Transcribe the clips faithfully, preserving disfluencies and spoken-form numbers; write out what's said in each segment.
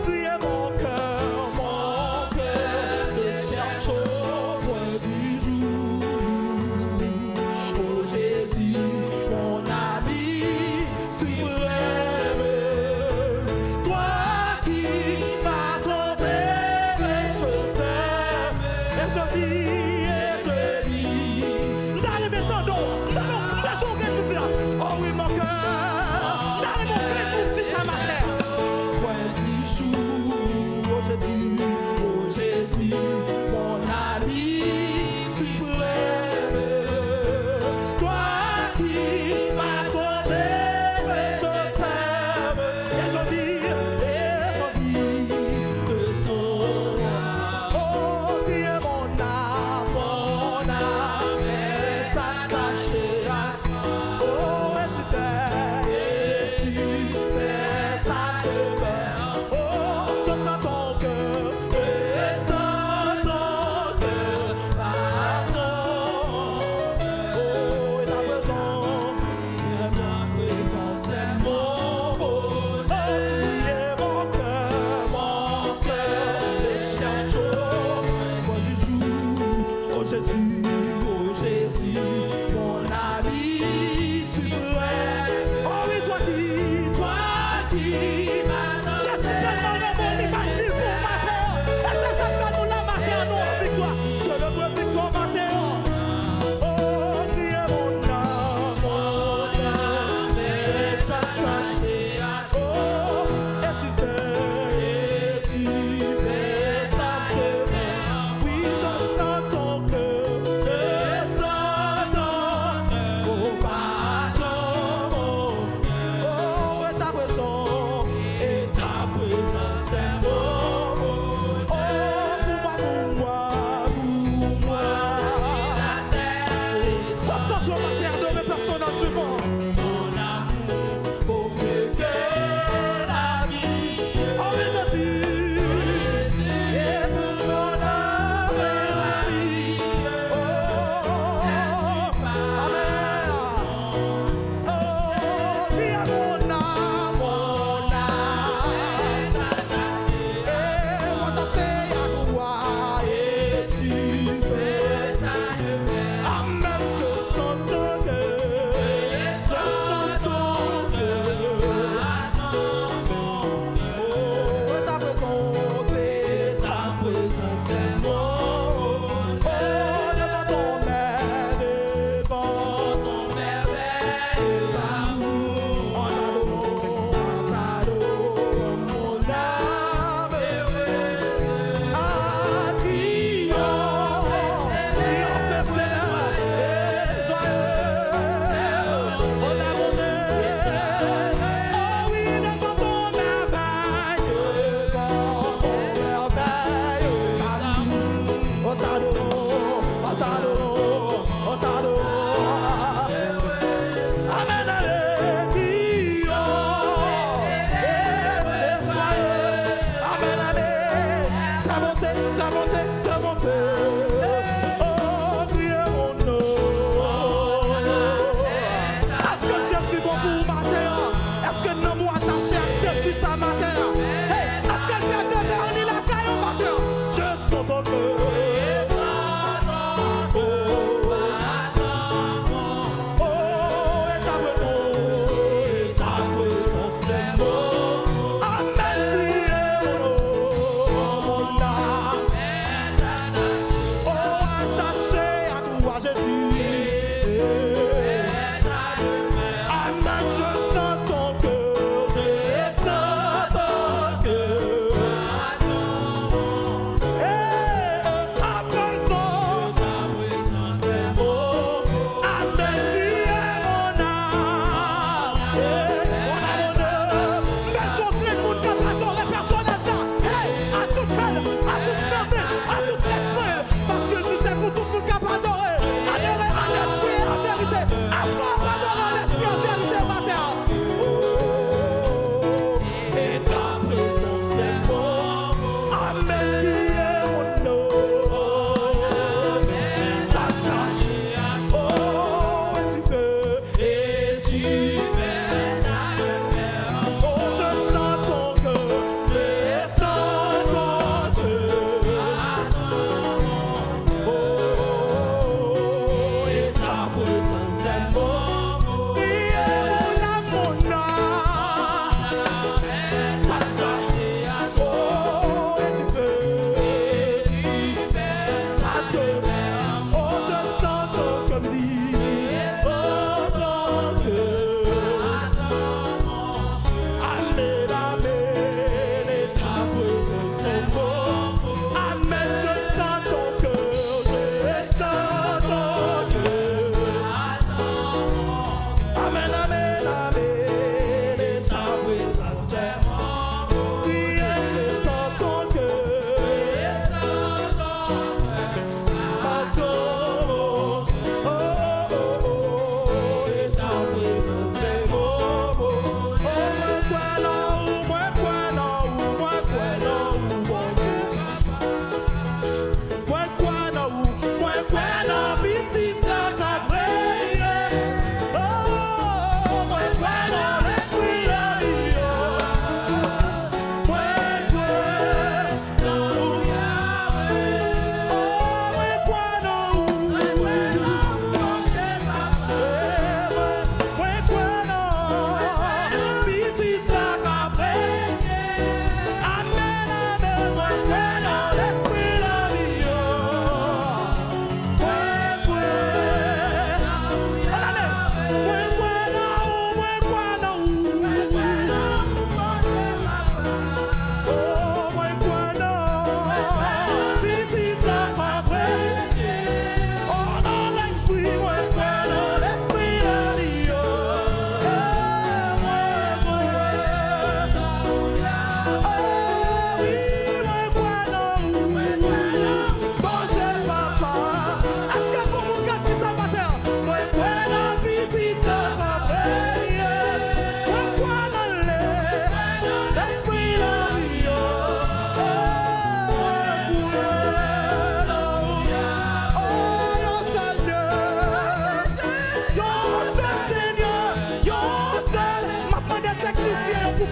Priez mon cœur, mon cœur ne cherche au point du jour. Oh Jésus, mon ami suprême, toi qui m'as tant aimé, je t'aime et je vis et te dis. M ta renmen tande w, m ta renmen w, m bezwen w gen pou di a. Oh wi, mon cœur, m ta renmen w gen pou di sa maten. Point du jour, oh Jésus, oh Jésus, mon ami suprême, toi qui m'as tant aimé, je t'aime et je vis, et je vis de ton. Oh, qui est mon âme, mon âme est attachée à toi. Oh, et tu fais, et tu fais ta demeure. Oh, je sens ton cœur, je sens ton cœur battant. Oh, et ta présence, ta présence est mon bonheur. Priez mon cœur, mon cœur ne cherche au point du jour. Oh Jésus, oh Jésus, mon ami suprême. Oh oui, toi qui, toi qui m'as Jezi tèlman renmen w, li bay vi l pou w maten an. E se sa k fè nou la maten an, nou an viktwa. Selebre viktwa maten an. Oh, priez mon âme, mon âme est attachée à toi. Oh, et tu fais, et tu fais ta demeure. Oui, je sens ton cœur, je sens ton cœur battant, mon cœur. Oh, et ta présence, et ta présence est mon bonheur. Oh, pour moi, pour moi, pour moi, sur la terre. Konsantre w maten an, adore pèsonaj vivan. Mon amour vaut mieux que la vie. Oh oui, Jésus. Et pour mon âme, la vie. Oh, amen. Oh, viens mon âme, mon âme. Et rattaché à toi, et tu fais ta demeure. Amen, je sens ton cœur, je sens ton cœur. Oh, ta présence, ta présence est mon. Oh, devant ton merveilleux, devant ton merveilleux amour, en adorant, en adorant mon âme heureuse. Ah, crions, crions, fais célébrer, soyez heureux, oh la bonté. Oh oui, devant ton merveilleux, devant ton merveilleux amour, on t'adore, on t'adore, on t'adore. Amen, amen. Crions, et soyez, amen, amen. Ta bonté, ta bonté, ta bonté. Oh, criez mon nom. Èske Jezi bon pou ou maten an? Èske nanm ou atache ak Jezi sa maten an? Hey, èske l fè demè li lakay ou maten an? Je sens ton cœur. Oh, et ta présence, et ta présence est mon. Amen, criez mon nom, mon âme.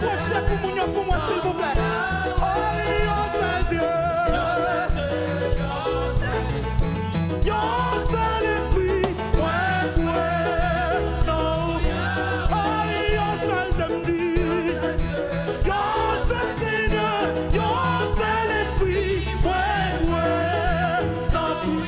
Pwoche pou moun yo pou mwen, silvouplè. Oh, yon sèl Dye. Yon sèl Lespri, mwen kwè nan ou. Oh, yon sèl Dye m di. Yon sèl Senyè, yon sèl Lespri, mwen kwè nan ou.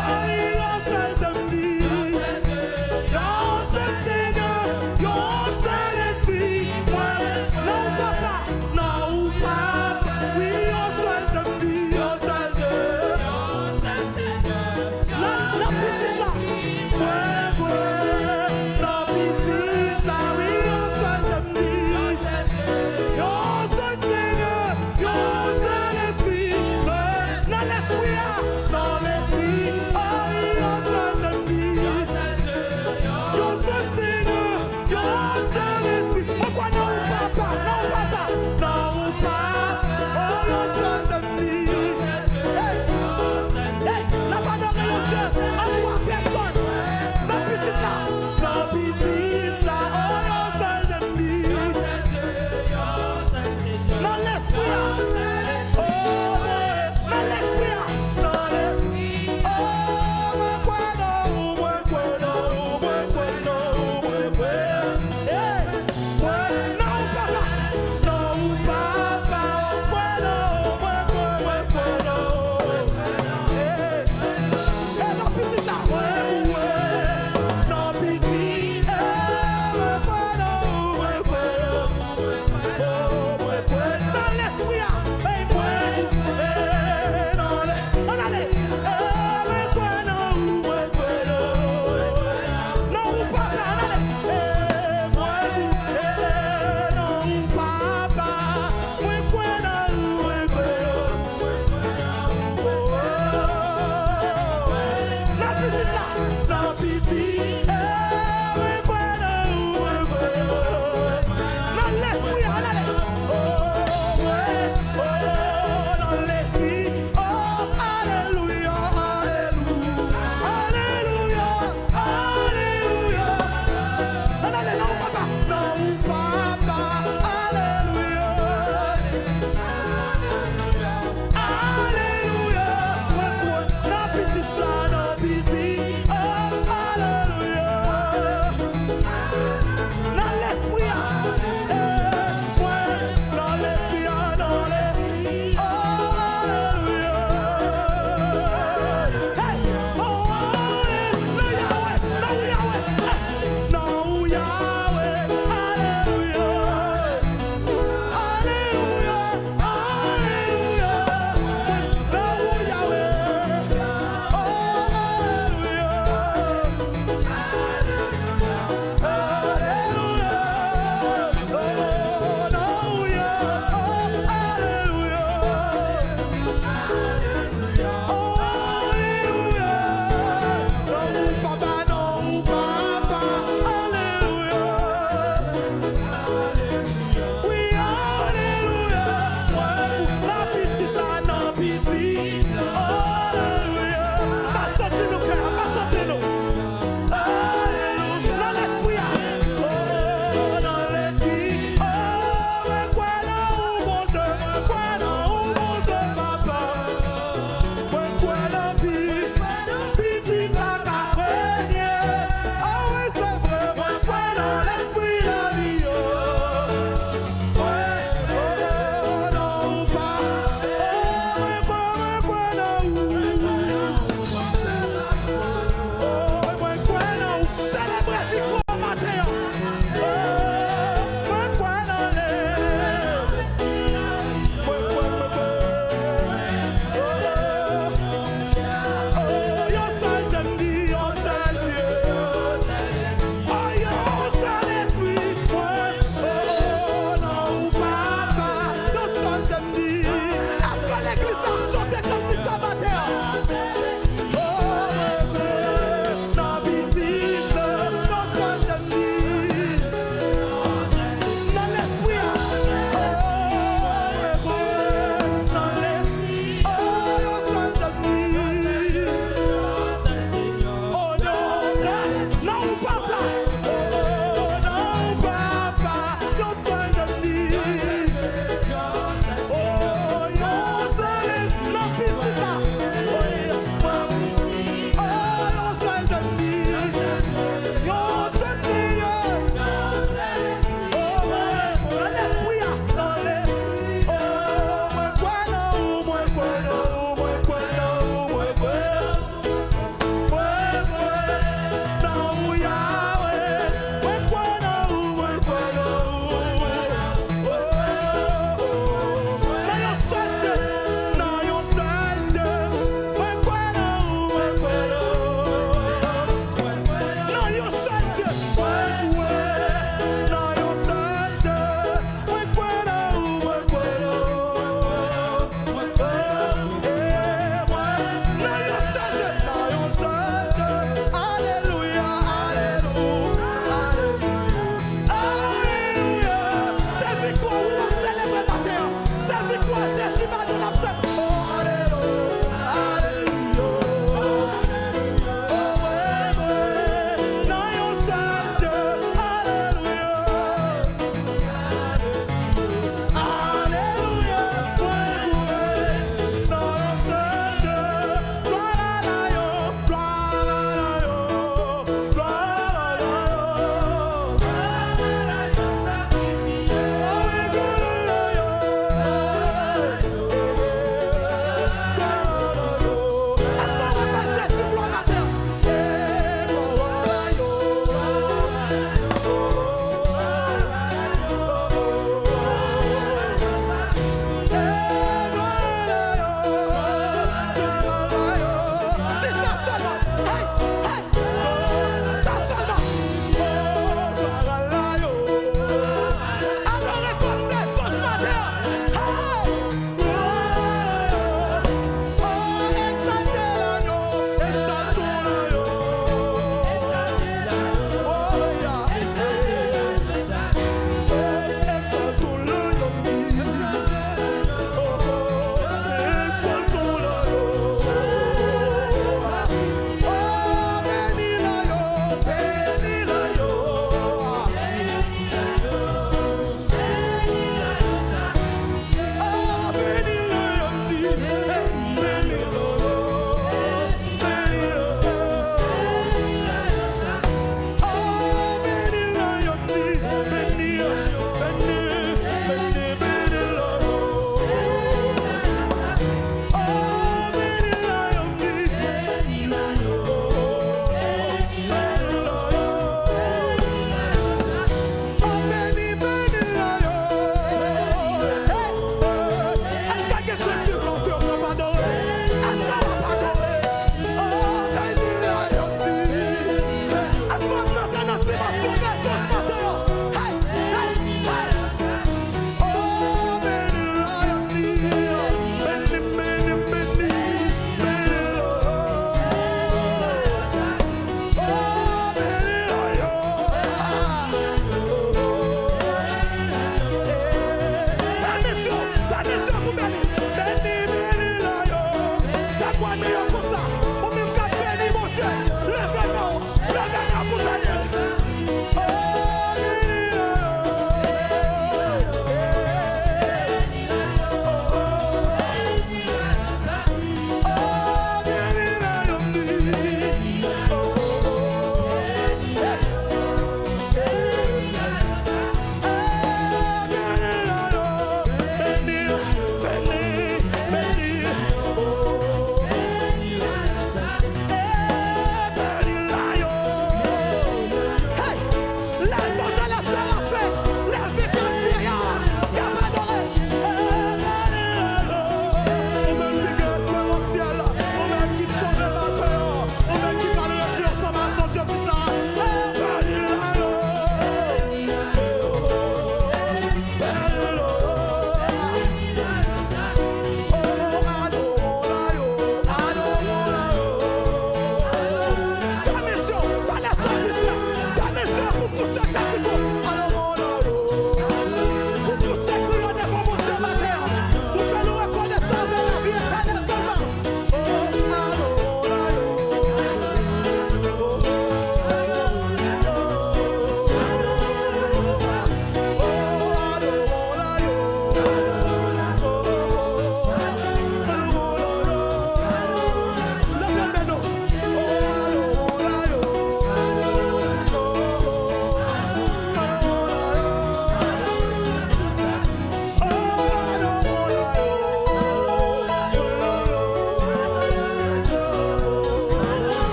Oh, yon sèl Dye m di. Yon sèl Senyè, yon sèl Lespri, mwen nan ou, papa, nan ou, papa.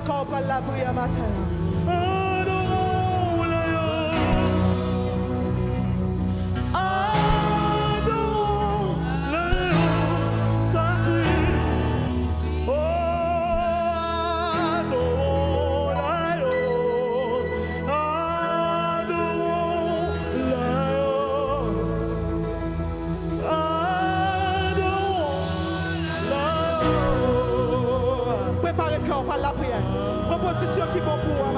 Kò w pral lapriyè maten an. Adore w, Leyon. Adore w, Leyon sakre. Oh, adore w, Leyon. Adore w, Leyon. Prepare kè w pa lapriyè. Pran pozisyon ki bon pou ou a.